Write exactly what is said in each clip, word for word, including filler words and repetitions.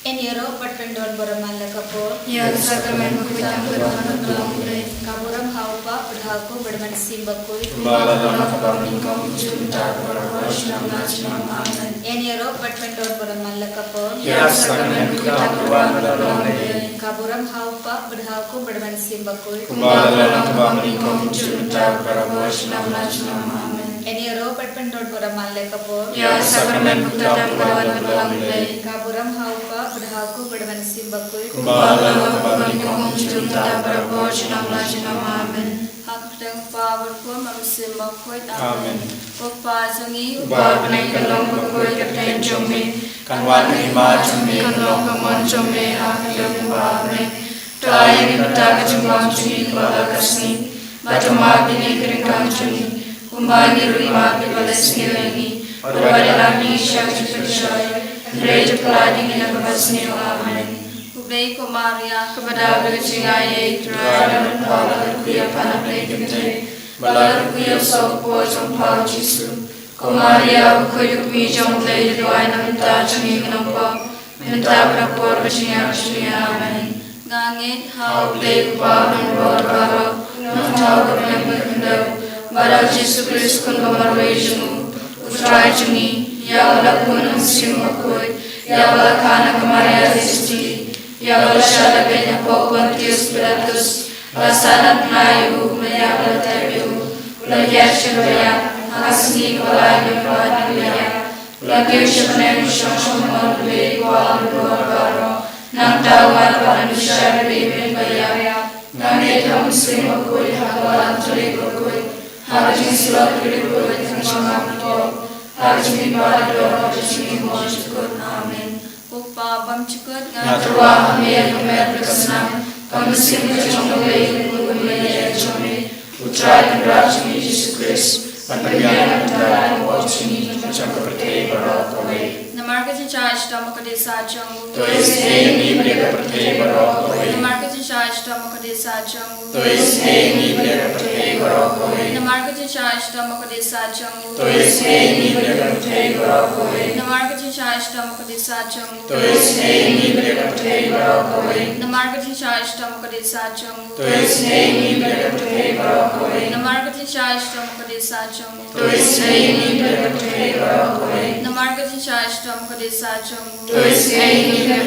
Yn ïaroh bad pyndon baroh man la ka por. Ïa ka sakramen bakhuid tam ka ban ban long U Blei. Ka burom ha U Kpa bad ha U Khun bad ha U Mynsiem Bakhuid. Kumba la long ha kaba nyngkong, junom, mynta, barabor, junom la junom. Amen. Yn ïaroh bad pyndon baroh man la ka por. Ïa ka sakramen bakhuid tam ka ban ban long U Blei. Ka burom ha U Kpa bad ha U Khun bad ha U Mynsiem Bakhuid. Kumba la long ha kaba nyngkong, junom, mynta, barabor, junom la junom. Amen. Yn ïaroh bad pyndon baroh man la ka por. Ïa ka sakramen bakhuid tam ka ban ban long U Blei. Ka burom ha U Kpa bad ha U Khun bad ha U Mynsiem Bakhuid. Kumba la long ha kaba nyngkong, junom, mynta, barabor, junom la junom. Amen. Ha ka kyrteng U Kpa bad U Khun bad U Mynsiem Bakhuid. Amen. Ko Kpa jong ngi uba ha bneng, kan long bakhuid ka kyrteng jong me. Kan wan ka hima jong me, kan long ka mon jong me ha ka kyrteng jong me. To ai ïa ngi mynta ka jingbam jong ngi kaba la ka sngi. Bad to map ïa ngi ki ryngkang jong ngi, kumba ngi ruh ngi map ïa kiba la sniew ïa ngi. Bad wat ïalam ïa ngi sha ka jingpynshoi, hynrei to pyllait ïa ngi na kaba sniew. Amen. Ko Blei, ko Maria, kaba dap da ka jingaiei, Trai, nga pynpaw ba la kyrkhu ïa pha na pdeng kynthei, bad la kyrkhu ïa u soh ka por jong pha U Jisu. Ko Maria, bakhuid ka kmie jong U Blei, to duwai na ka bynta jong ngi ki nongpop, mynta bad ha ka por ka jingïap jong ngi. Amen. Nga ngeit ha U Blei U Kpa Uba-ïeit baroh, Nongthaw ka bneng bad ka khyndew, bad ha U Jisu Khrist U Khun ba marwei jong U, U Trai jong ngi, ïa uba la pun ha U Mynsiem Bakhuid, ïa uba la kha na ka Maria Theisotti, ïa uba la shah leh beiñ hapoh u Pontius Pilatus, la sahnarphna ïa u, la ïap, la tep ïa u, u la hiar sha kaba ïap, ha ka sngi kaba lai, u la mad, u la ïap, u la kiew sha bneng, u shong sha ka mon U Blei Uba-ïeit baroh. Nangta un wan pat ban bishar ïa kiba ïap. Nga ngeit ha U Mynsiem Bakhuid, ha ka balang Katholik bakhuid, ha ka jingsyllok ki riewkhuid, ha ka jingmap ki pop, ha ka jingim baroh, ha ka jingim bymjukut. Amen. Ko Kpa bymjukut, nga tyrwa ha me ïa ka met bad ka snam, ka mynsiem ka jong U Blei, U Khun bad U Mynsiem Bakhuid, U Trai Kynrad jong ngi Jisu Khrist, ban pynbiang ïa ka bynta ka pop jong ngi, ka jong ka pyrthei baroh kawei. Namar ka jingshah shitom ka dei sat jong U. To isynei ïa ngi bad ïa ka pyrthei baroh kawei. Namar ka jingshah shitom ka dei sat jong U. To isynei ïa ngi bad ïa ka pyrthei baroh kawei. Namar ka jingshah shitom ka dei sat jong U. To isynei ïa ngi bad ïa ka pyrthei baroh kawei. Namar ka jingshah shitom ka dei sat jong U. To isynei ïa ngi bad ïa ka pyrthei baroh kawei. Namar ka jingshah shitom ka dei sat jong U. To isynei ïa ngi bad ïa ka pyrthei baroh kawei. Namar ka jingshah shitom ka dei sat jong U. To isynei ïa ngi bad ïa ka pyrthei baroh kawei. Namar ka jingshah shitom ka dei sat jong U. To isynei ïa ngi bad ïa ka pyrthei baroh kawei. Namar ka jingshah shitom ka dei sat jong U. To isynei ïa ngi bad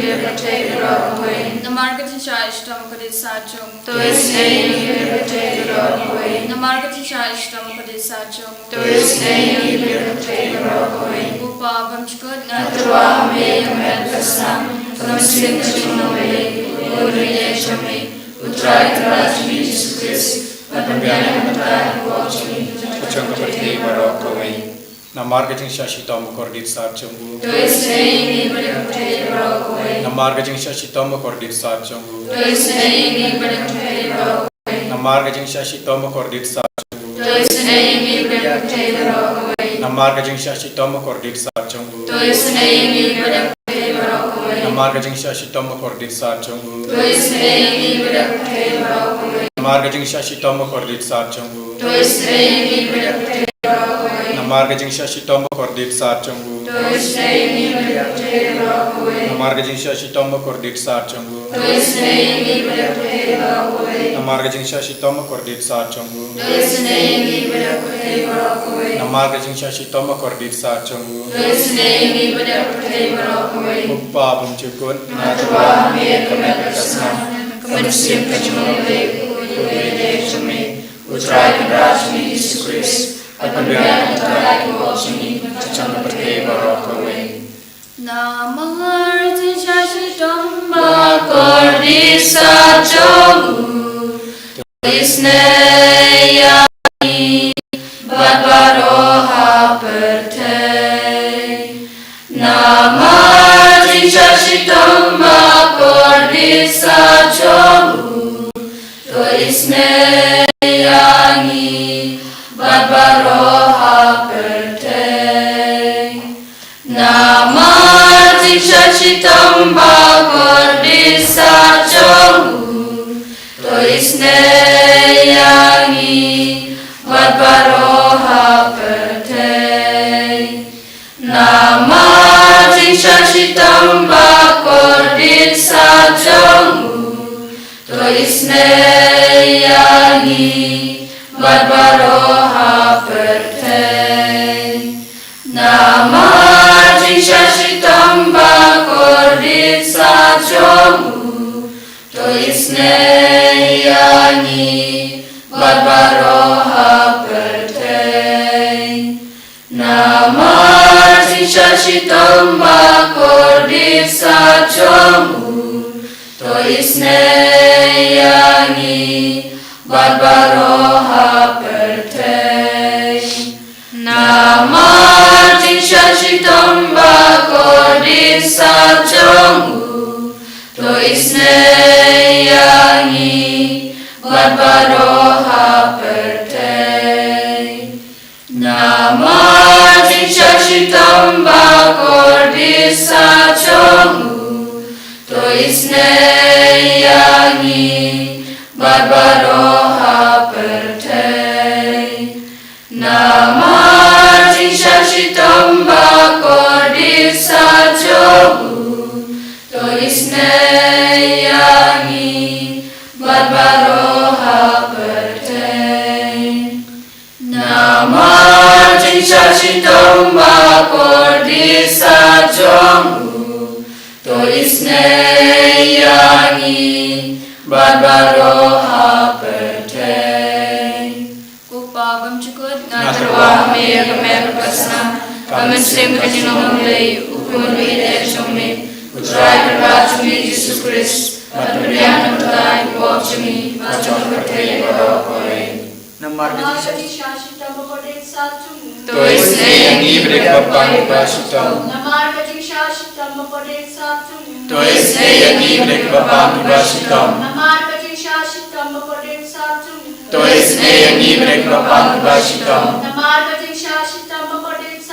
ïa ka pyrthei baroh kawei. Namar ka jingshah shitom ka dei sat jong U. To isynei ïa ngi bad ïa ka pyrthei baroh kawei. Namar ka jingshah shitom ka dei sat jong U. To isynei ïa ngi bad ïa ka pyrthei baroh kawei. Ko Kpa bymjukut, nga tyrwa ha me ïa ka met bad ka snam, ka mynsiem ka jong U Blei, U Khun bad U Mynsiem Bakhuid, U Trai Kynrad jong ngi Jisu Khrist, ban pynbiang ïa ka bynta ka pop jong ngi, ka jong ka pyrthei baroh kawei. Namar ka jingshah shitom bakordit sat jong U. To isynei ïa ngi bad ïa ka pyrthei baroh kawei. Namar ka jingshah shitom bakordit sat jong U. To isynei ïa ngi bad ïa ka pyrthei baroh kawei. Namar ka jingshah shitom bakordit sat jong U. To isynei ïa ngi bad ïa ka pyrthei baroh kawei. Namar ka jingshah shitom bakordit sat jong U. To isynei ïa ngi bad ïa ka pyrthei baroh kawei. Namar ka jingshah shitom bakordit sat jong U. To isynei ïa ngi bad ïa ka pyrthei baroh kawei. Namar ka jingshah shitom bakordit sat jong U. To isynei ïa ngi bad ïa ka pyrthei baroh kawei. Namar ka jingshah shitom bakordit sat jong U. To isynei ïa ngi bad ïa ka pyrthei baroh kawei. Namar ka jingshah shitom bakordit sat jong U. To isynei ïa ngi bad ïa ka pyrthei baroh kawei. Namar ka jingshah shitom bakordit sat jong U. To isynei ïa ngi bad ïa ka pyrthei baroh kawei. Namar ka jingshah shitom bakordit sat jong U. To isynei ïa ngi bad ïa ka pyrthei baroh kawei. Ko Kpa bymjukut, nga tyrwa ha me ïa ka met bad ka snam, ka mynsiem ka jong U Blei, U Khun bad U Mynsiem Bakhuid, U Trai Kynrad jong ngi Jisu Khrist, ban pynbiang ïa ka bynta ka pop jong ngi, ka jong ka pyrthei baroh kawei. Namar ka jingshah shitom bakordit sat jong U, to isynei ïa ngi bad baroh ha pyrthei. Namar ka jingshah shitom bakordit sat jong U, to isynei ïa ngi bad baroh ha pyrthei. Namar ka jingshah shitom bakordit sat jong U, to isynei ïa Isnei ïa ngi bad baroh ha pyrthei. Namar jingshah shitom ba kordit sah jong u, to isnei ïa ngi bad baroh ha pyrthei. Namar jingshah shitom ba kordit sah jong u, to isnei ïa ngi bad baroh ha pyrthei. Namar jingshah shitom ba kordit sah jong u, to isnei ïa ngi bad baroh ha pyrthei. Namar jingshah shitom ba kordit sah jong u, to isnei ïa ngi bad baroh ha pyrthei. Namar jingshah shitom ba kordit sah jong u, to isnei ïa ngi bad baroh ha pyrthei. Namar jingshah shitom ba kordit sah jong u, to isnei ïa ngi bad baroh ha pyrthei. Ko Pa bymjukut, nga tyrwa ha me ïa ka mer bad ka snam, ka mynsiem, ka jinglong ïaleh, u Khun u Kynrad jong me, U Trai Kynrad jong ngi Jisu Khrist, ban pynbiang na ka bynta ki pop jong ngi bad jong ka pyrthei baroh kawei. Namar ka jingshah shitom ba kordit sah jong u, to isnei ïa ngi bad ïa kaba pan kaba shitom. Namar ka jingshah shitom ba kordit sah jong u, to isnei ïa ngi bad ïa kaba pan kaba shitom. Namar ka jingshah shitom ba kordit sah jong u, to isnei ïa ngi bad ïa kaba pan kaba shitom. Namar ka jingshah shitom ba kordit sah jong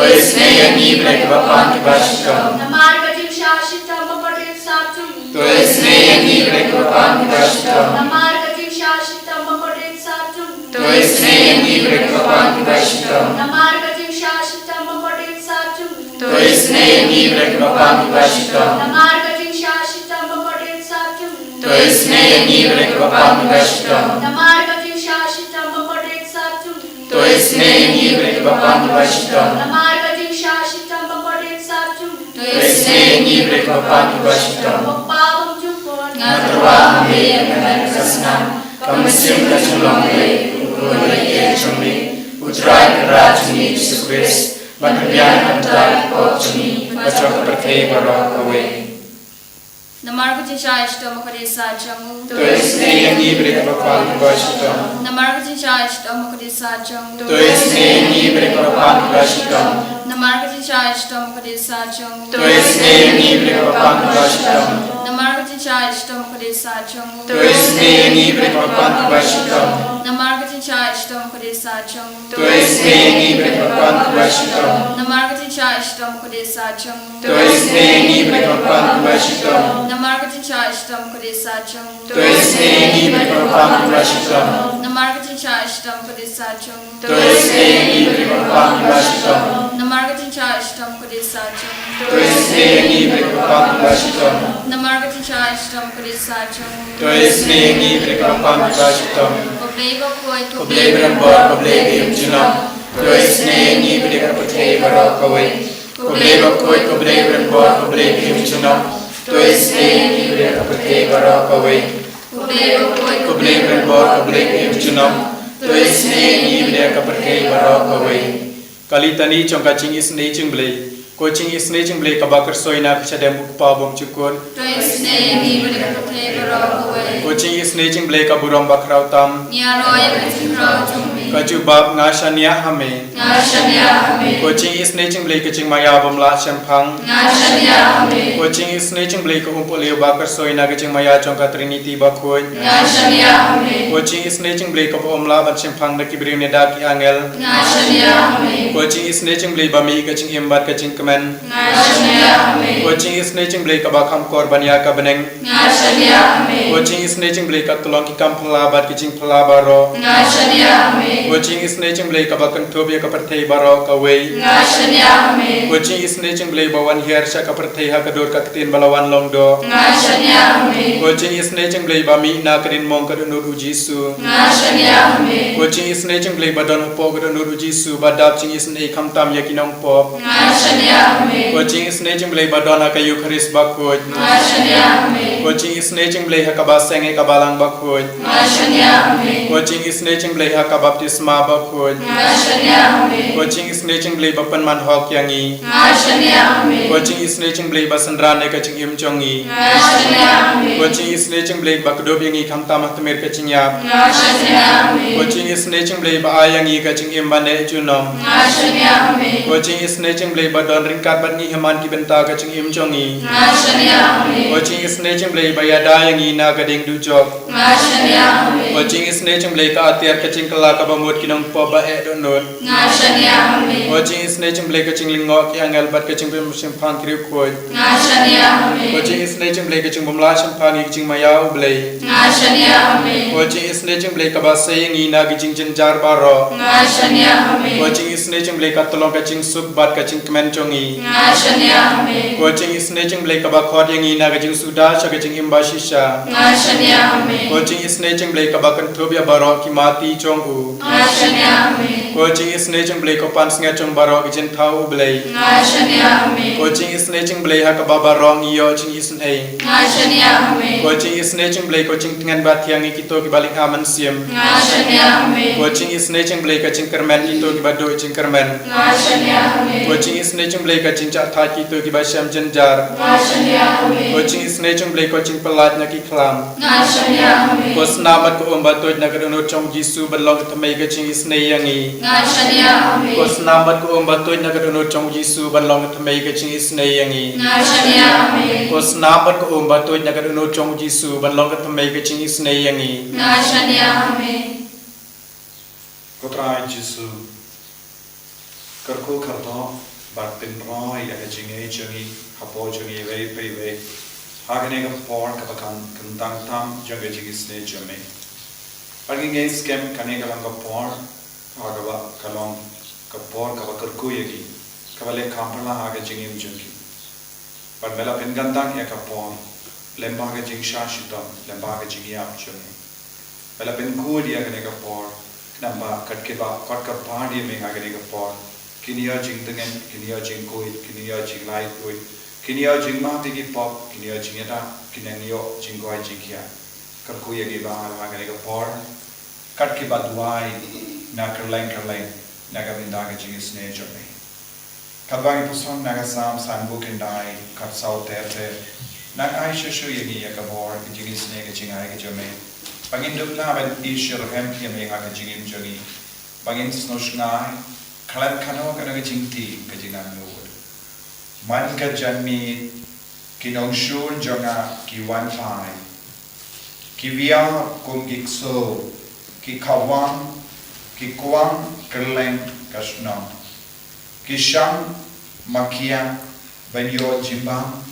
u, to isnei ïa ngi bad ïa kaba pan kaba shitom. Namar ka jingshah shitom ba kordit sah jong u, to isnei ïa ngi bad ïa kaba pan kaba shitom. Namar ka jingshah shitom ba kordit sah jong u, to isnei ïa ngi bad ïa kaba pan kaba shitom. Namar ka jingshah shitom ba kordit sah jong u, to isnei ïa ngi bad ïa kaba pan kaba shitom. Namar ka jingshah shitom ba kordit sah jong u, to isnei ïa ngi bad ïa kaba pan kaba shitom. Namar ka jingshah shitom ba kordit sah jong u, to isnei ïa ngi bad ïa kaba pan kaba shitom. Namar ka jingshah shitom ba kordit sah jong u, to isnei ïa ngi bad ïa kaba pan kaba shitom. Ko Pa bymjukut, nga tyrwa ha me ïa ka mer ka snam, ka mynsiem, ka jinglong ïaleh, u Khun u Kynrad jong me, U Trai Kynrad jong ngi Jisu Khrist, ban pynbiang na ka bynta ki pop jong ngi bad jong ka pyrthei baroh kawei. Namar ka jingshah shitom ba kordit sah jong u, to isnei ïa ngi bad ïa kaba pan kaba shitom. Namar ka jingshah shitom ba kordit sah jong u, to isnei ïa ngi bad ïa kaba pan kaba shitom. Namar ka jingshah shitom ba kordit sah jong u, to isnei ïa ngi bad ïa kaba pan kaba shitom. Namar ka jingshah shitom ba kordit sah jong u, to isnei ïa ngi bad ïa kaba pan kaba shitom. Namar ka jingshah shitom ba kordit sah jong u, to isnei ïa ngi bad ïa kaba pan kaba shitom. Namar ka jingshah shitom ba kordit sah jong u, to isnei ïa ngi bad ïa kaba pan kaba shitom. Namar ka jingshah shitom ba kordit sah jong u, to isnei ïa ngi bad ïa kaba pan kaba shitom. Namar ka jingshah shitom ba kordit sah jong u, to isnei ïa ngi bad ïa kaba pan kaba shitom. Namar ka jingshah shitom ba kordit sah jong u, to isnei ïa ngi bad ïa kaba pan kaba shitom. Namar ka jingshah shitom ba kordit sah jong u, to isnei ïa ngi bad ïa kaba pan kaba shitom. Ko Blei bakhuid, ko Blei barim bor, ko Blei ba im junom, to isnei ïa ngi bad ïa ka pyrthei baroh kawei. Ko Blei bakhuid, ko Blei barim bor, ko Blei ba im junom, to isnei ïa ngi bad ïa ka pyrthei baroh kawei. Ko Blei bakhuid, ko Blei barim bor, ko Blei ba im junom, to isnei ïa ngi bad ïa ka pyrthei baroh kawei. Ka litani jong ka jingisnei jong U Blei. Ko jingisnei jong U Blei kaba kyrsoi na ka shadem U Kpa bymjukut, to isnei ïa ngi bad ïa ka pyrthei baroh kawei. Ko jingisnei jong U Blei ka burom bakhraw tam, ngi ïaroh ïa ka jingkhraw jong me. Ka jubab, nga shaniah ha me. Nga shaniah ha me. Ko jingisnei jong U Blei ka jingmaïa bym lah shemphang, nga shaniah ha me. Ko jingisnei jong U Blei ka umpohliew ba kyrsoi na ka jingmaïa jong ka Trinity bakhuid, nga shaniah ha me. Ko jingisnei jong U Blei kaba ym lah ban shemphang da ki briew ne da ki angel, nga shaniah ha me. Ko jingisnei jong U Blei ba mih ka jingim bad ka jingkmen, nga shaniah ha me. Ko jingisnei jong U Blei kaba kham kor ban ïa ka bneng, nga shaniah ha me. Ko jingisnei jong U Blei ka tyllong ki kam phylla bad ki jingphylla baroh, nga shaniah ha me. Ko jingisynei jong U Blei kaba kynthup ïa ka pyrthei baroh kawei. Nga shaniah ha me. Ko jingisynei jong U Blei ba wan hiar sha ka pyrthei ha ka dur ka ktien ba la wan long doh. Nga shaniah ha me. Ko jingisynei jong U Blei ba mih na ka diengmong ka dohnud U Jisu. Nga shaniah ha me. Ko jingisynei jong U Blei ba don hapoh ka dohnud U Jisu ba dap jingisynei khamtam ïa ki nongpop. Nga shaniah ha me. Ko jingisynei jong U Blei ba don ha ka Eukharist bakhuid. Nga shaniah ha me. Ko jingisynei jong U Blei ha kaba seng ïa ka balang bakhuid. Nga shaniah ha me. Ko jingisynei jong U Blei ha ka baptisma bakhuid. Nga shaniah ha me. Ko jingisynei jong U Blei ba pynman hok ïa ngi. Nga shaniah ha me. Ko jingisynei jong U Blei ba synran ïa ka jingim jong ngi. Nga shaniah ha me. Ko jingisynei jong U Blei ba kdup ïa ngi khamtam ha tmier ka jingïap. Nga shaniah ha me. Ko jingisynei jong U Blei ba ai ïa ngi ka jingim ba neh junom. Nga shaniah ha me. Ko jingisynei jong U Blei ba don ryngkat bad ngi ha man ki bynta ka jingim jong ngi. Nga shaniah ha me. Ko jingisynei jong U Blei ba ïada ïa ngi na ka diengdujok. Nga shaniah ha me. Ko jingisynei jong U Blei ka atiar ka jingkylla kaba mut ki nongpop ba eh dohnud. Nga shaniah ha me. Ko jingisynei jong U Blei ka jinglyngngoh ki angel bad ka jingpynshemphang ki riewkhuid. Nga shaniah ha me. Ko jingisynei jong U Blei ka jingbymlah shemphang ïa ka jingmaïa U Blei. Nga shaniah ha me. Ko jingisynei jong U Blei kaba sei ïa ngi na ki jingjynjar baroh. Nga shaniah ha me. Ko jingisynei jong U Blei ka tyllong ka jingsuk bad ka jingkmen jong ngi. Nga shaniah ha me. Ko jingisynei jong U Blei kaba khot ïa ngi na ka jingsuda sha ka jingim bashisha. Nga shaniah ha me. Ko jingisynei jong U Blei kaba kynthup ïa baroh ki mati jong u. Nga shaniah ha me. Ko jingisynei jong U Blei ko pansngiat jong baroh ki jingthaw U Blei. Nga shaniah ha me. Ko jingisynei jong U Blei ha kaba baroh ngi ïoh jingisynei. Nga shaniah ha me. Ko jingisynei jong U Blei ko jingtngen bathiang ïa kito kiba lynga mynsiem. Nga shaniah ha me. Ko jingisynei jong U Blei ka jingkyrmen ïa kito kiba duh jingkyrmen. Nga shaniah ha me. Ko jingisynei jong U Blei ka jingjahthait ïa kito kiba shem jynjar. Nga shaniah ha me. Ko jingisynei jong U Blei ko jingpyllait na ki khlam. Nga shaniah ha me. Ko snam bad ko um ba tuid na ka dohnud jong U Jisu ban long ka thymmei ka jingisynei ïa ngi. Nga shaniah ha me. Ko snam bad ko um ba tuid na ka dohnud jong U Jisu ban long ka thymmei ka jingisynei ïa ngi. Nga shaniah ha me. Ko snam bad ko um ba tuid na ka dohnud jong U Jisu ban long ka thymmei ka jingisynei ïa ngi. Nga shaniah ha me. Ko Trai Jisu, kyrkhu kyrdoh bad pynroi ïa ka jingngeit jong ngi hapoh jong iwei pa iwei ha kane ka por kaba kyntang tam jong ka jingisynei jong me. Bad ngi ngeit skhem kane ka long ka por ha kaba ka long ka por kaba kyrkhu ïa ngi, kaba leh kham phylla ha ka jingim jong ngi. Bad me la pynkyntang ïa ka por lyngba ka jingshah shitom, lyngba ka jingïap jong me. Me la pynkhuid ïa kane ka por, khnang ba kat kiba kot ka par ïa me ha kane ka por, kin ïoh jingtngen, kin ïoh jingkhuid, kin ïoh jinglait khuid, kin ïoh jingmap ïa ki pop, kin ïoh jingïada, kin nang ïoh jingkoit jingkhiah. Kyrkhu ïa ngi ba ha kane ka por, kat kiba duwai na kylleng kylleng na ka bynta ka jingisynei jong me. Katba ngi puson na ka Salm sanphew khyndai, khatsaw ter ter. Nang ai shuh shuh ïa ngi ïa ka bor ka jingisynei ka jingai ka jong me. Ba ngin dup lah ban ïasyrhem ïa me ha ka jingim jong ngi. Ba ngin sngewsynei khlem kano kano ka jingtieng ka jingangnud. Man ka janmiet ki nongshun jong nga ki wan phai. Ki wiar kum ki ksew, ki khawang, ki kwang kylleng ka shnong. Ki shang makhia ban ïoh jingbam,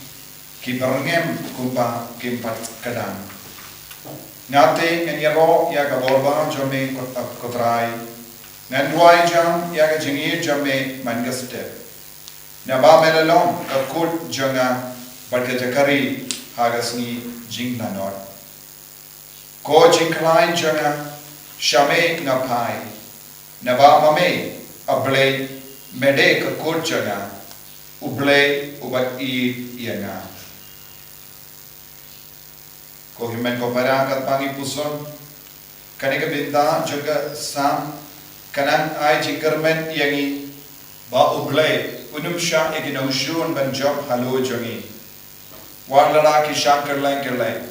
ki byrngem kumba kim pat kdang. Nga te ngan ïaroh ïa ka bor ba jong me ko, ko Trai. Ngan duwai jam ïa ka jingïeit jong me man ka step. Naba me la long ka kut jong nga bad ka jaka ri ha ka sngi jinglanot. Ko jingkhlaiñ jong nga, sha me nga phai. Naba ma me, A Blei, me dei ka kut jong nga. U Blei uba ïeit ïa nga. Ko hynmen ko para, katba ngi puson kane ka bynta jong ka Salm, ka nang ai jingkyrmen ïa ngi ba U Blei un ym shah ïa ki nongshun ban jop halor jong ngi. Wat lada ki shang kylleng kylleng,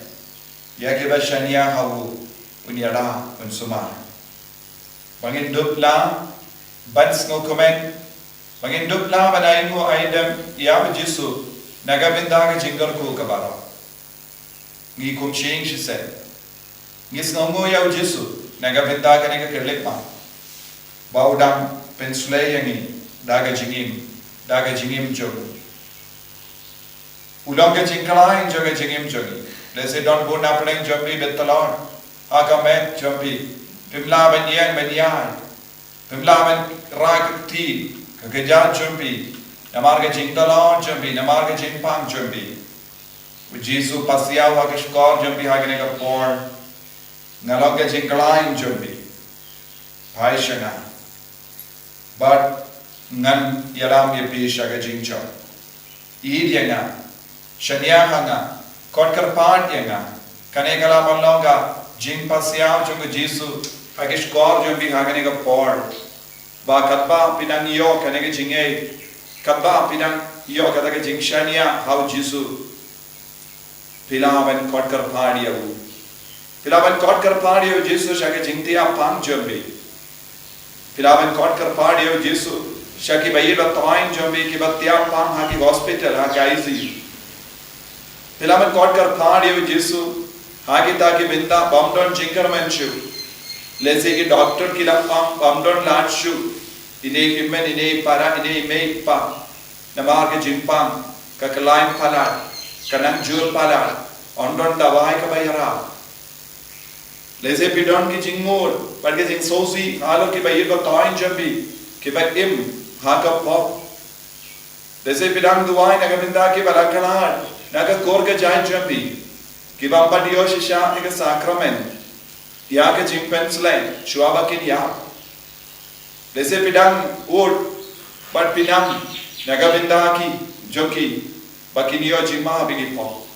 ïa kiba shaniah ha u un ïada, un sumar. Ba ngin dup lah ban sngewkmen, ba ngin dup lah ban ainguh aidem ïa U Jisu na ka bynta ka jingkyrkhu ka baroh. Ngi kum shyngingshisien ngi sngewnguh ïa U Jisu na ka bynta kane ka khyllipmat ba u dang pynsleh ïa ngi da ka jingim, da ka jingim jong u. U long ka jingkhlaiñ jong ka jingim jong ngi. Lehse don bun na pdeng jong phi bad tlot ha ka met jong phi, phim lah ban ïeng ban ïaid. Phim lah ban rah ka kti, ka kjat jong phi, namar ka jingdalor jong phi, namar ka jingpang jong phi. U Jisu pasiaw ha ka shkor jong phi ha kane ka por. Nga long ka jingkhlaiñ jong phi. Phai sha nga. Bad ngan ïalam ïa phi sha ka jingjop. Ïeit ïa nga, shaniah ha nga, kot kyrpad ïa nga. Kane ka lah ban long ka jingpasiaw jong u Jisu ha ki shkor jong phi ha kane ka por. Ba katba phi dang ïoh kane ka jingngeit, katba phi dang ïoh kata ka jingshaniah ha u Jisu, phi lah ban kot kyrpad ïa u. Phi lah ban kot kyrpad ïa u Jisu sha ka jingthiah pang jong phi. Phi lah ban kot kyrpad ïa u Jisu sha kiba ïeit ba toiñ jong phi kiba thiah pang ha ki hospital, ha ki I C U. Phi lah ban kot kyrpad ïa u Jisu ha kita ki bynta bym don jingkyrmen shuh. Lehse ki doktor ki la ong bym don lad shuh. Ine i hynmen, ine i para, ine i mei i pa. Namar ka jingpang, ka khlaiñ palat, ka nang jur palat, ym don dawai kaba ïarap. Lehse phi don ki jingngud bad ki jingsngewsih halor kiba ïeit ba toiñ jong phi kiba im ha ka pop. Lehse phi dang duwai na ka bynta kiba la khlad na ka kur ka jait jong phi, kiba ym pat ïoh shisha ïa ka sakramen, ïa ka jingpynslem shuwa ba kin ïap. Lehse phi dang ud bad pynang na ka bynta ki jong ki ba kin ïoh jingmap ïa ki pop.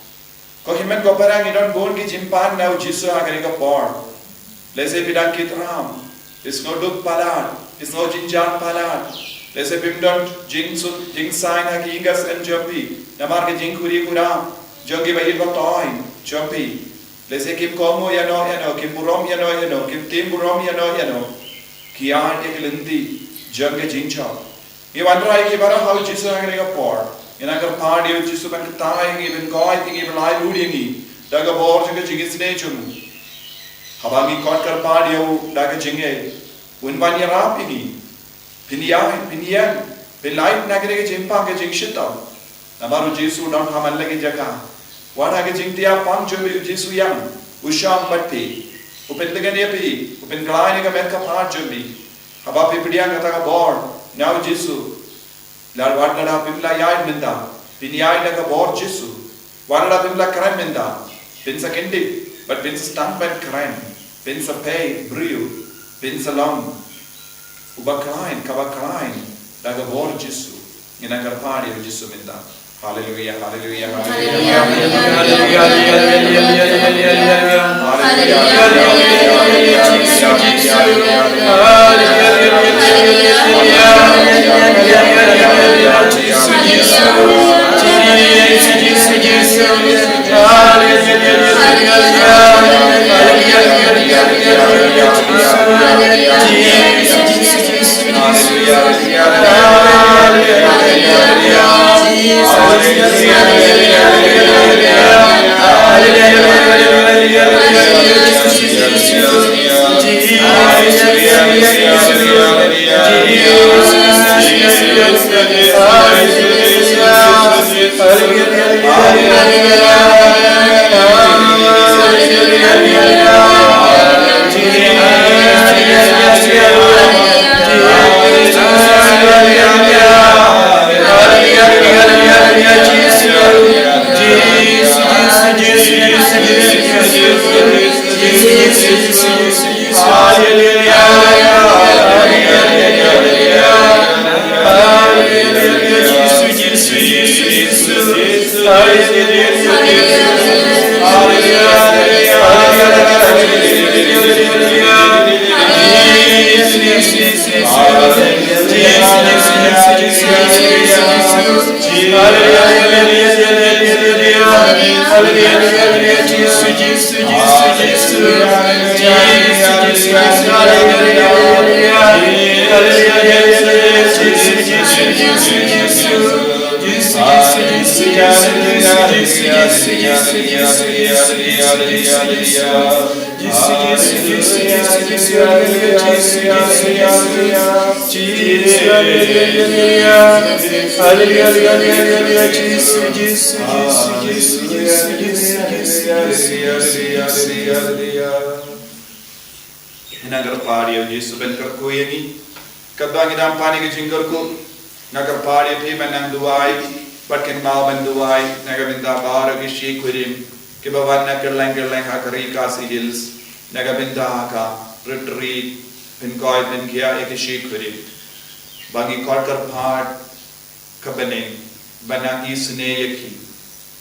Ko hynmen ko para, ngi don bun ki jingpan na u Jisu ha kane ka por. Lehse phi dang kit ram, phi sngew duk palat, phi sngew jynjar palat. Lehse phim don jingsuk jingsaiñ ha ki ïing ka sem jong phi namar ka jingkhuslai khuram jong kiba ïeit ba toiñ jong phi. Lehse kim kohnguh ïano ïano, kim burom ïano ïano, kim tim burom ïano ïano. Ki ïaid ïa ki lynti jong ka jingjop. Ngi wanrah ïa ki baroh ha u Jisu ha kane ka por. Ngi nang kyrpad ïa u Jisu ban kyntait ïa ngi, ban koit ïa ngi, ban laitluid ïa ngi da ka bor jong ka jingisynei jong u. Haba ngi kot kyrpad ïa u da ka jingngeit, un ban ïarap ïa ngi. Phin ïaid, phin ïeng, phin lait na kane ka jingpang, ka jingshitom. Namar u Jisu u don ha man la ki jaka. Wat ha ka jingthiah pang jong phi u Jisu u ïeng, u shong bad phi. U pyntngen ïa phi, u pynkhlaiñ ïa ka met ka phad jong phi. Haba phi pdiang kata ka bor na u Jisu, lada, wat lada phim la ïaid mynta, phin ïaid da ka bor Jisu. Wat lada phim la kren mynta, phin sa kyndit bad phin sa sdang ban kren, phin sa pei briew, phin sa long uba khlaiñ, kaba khlaiñ da ka bor Jisu. Ngin nang kyrpad ïa u Jisu mynta. Haleluya, haleluya, haleluya. Haleluya, haleluya, haleluya, Jisu, Jisu. Haleluya, haleluya, haleluya, Jisu, Jisu. Jisu, Jisu, Jisu. Haleluya, haleluya, haleluya, Jisu. Jisu, Jisu, Jisu. Ngi nang kyrpad ïa u Jisu ban kyrkhu ïa ngi. Katba ngi dang pan ïa ka jingkyrkhu, nga kyrpad ïa phi ban nang duwai bad kynmaw ban duwai na ka bynta baroh ki shi kurim kiba wan na kylleng kylleng ha ka ri Khasi Hills na ka bynta ka retreat pynkoit pynkhiah ïa ki shi kurim. Ba ngi kot kyrpad ka bneng ban nang isynei ïa ki,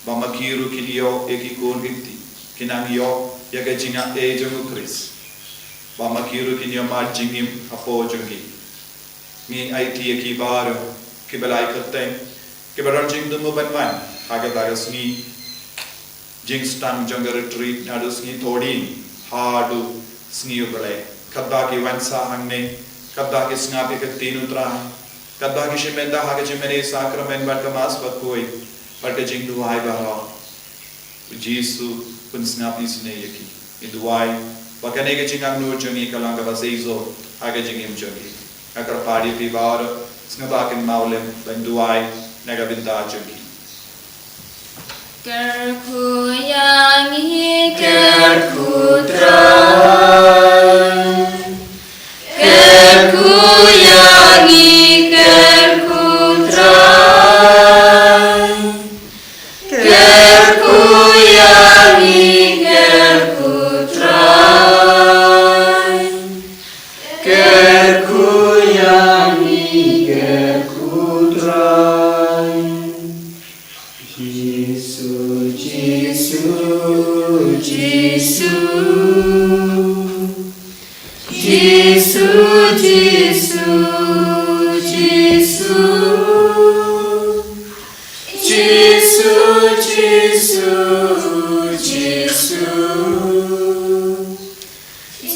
ba ma ki ruh kin ïoh ïa ki khun ki kti, kin nang ïoh ïa ka jingaiei jong u Khrist, ba ma ki ruh kin ïoh mad jingim hapoh jong ki. Ngi aiti ïa ki baroh kiba la ai kyrteng, kiba don jingthmu ban wan ha kata ka sngi jingsdang jong ka retreat naduh sngi Thohdieng haduh sngi U Blei. Katba ki wan sah hangne, katba ki sngap ïa ka ktien U Trai, katba ki shim bynta ha ka jingmane sakramen bad ka Mass bakhuid bad ka jingduwai baroh, U Jisu un sngap isynei ïa ki. Ngi duwai ba kane ka jingangnud jong ngi kan long kaba seisoh ha ka jingim jong ngi. Nga kyrpad ïa phi baroh, sngewbha kynmaw lem ban duwai na ka bynta jong ngi. Kyrkhu ïa ngi, kyrkhu Trai. Kyrkhu ïa ngi, kyrkhu Trai. Kyrkhu ïa ngi, kyrkhu Trai. Kyrkhu ïa ngi, kyrkhu Trai. Jisu, Jisu, Jisu. Jisu, Jisu, Jisu. Jisu, Jisu, Jisu.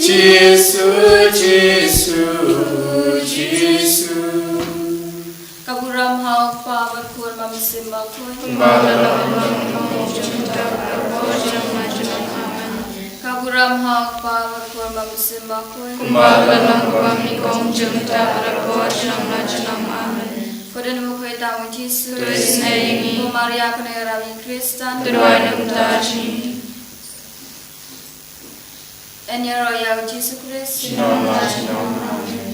Jisu, Jisu, Jisu. Ka burom ha u Kpa bad Khun bad Mynsiem Bakhuid. Kumba la long ha u Kpa, ha u Kpa, ha u Kpa, ha u Kpa. Ka burom ha u Kpa bad Khun bad Mynsiem Bakhuid. Kumba la long ha u Kpa, ha u Kpa, ha u Kpa, ha u Kpa. Amen. Khuid u Nongpynim u Jisu. To isynei ïa ngi. Ko Maria kane ka rami Khristan. To duwai na ka bynta jong ngi. Yn ïaroh ïa u Jisu Khrist. Junom la junom. Amen.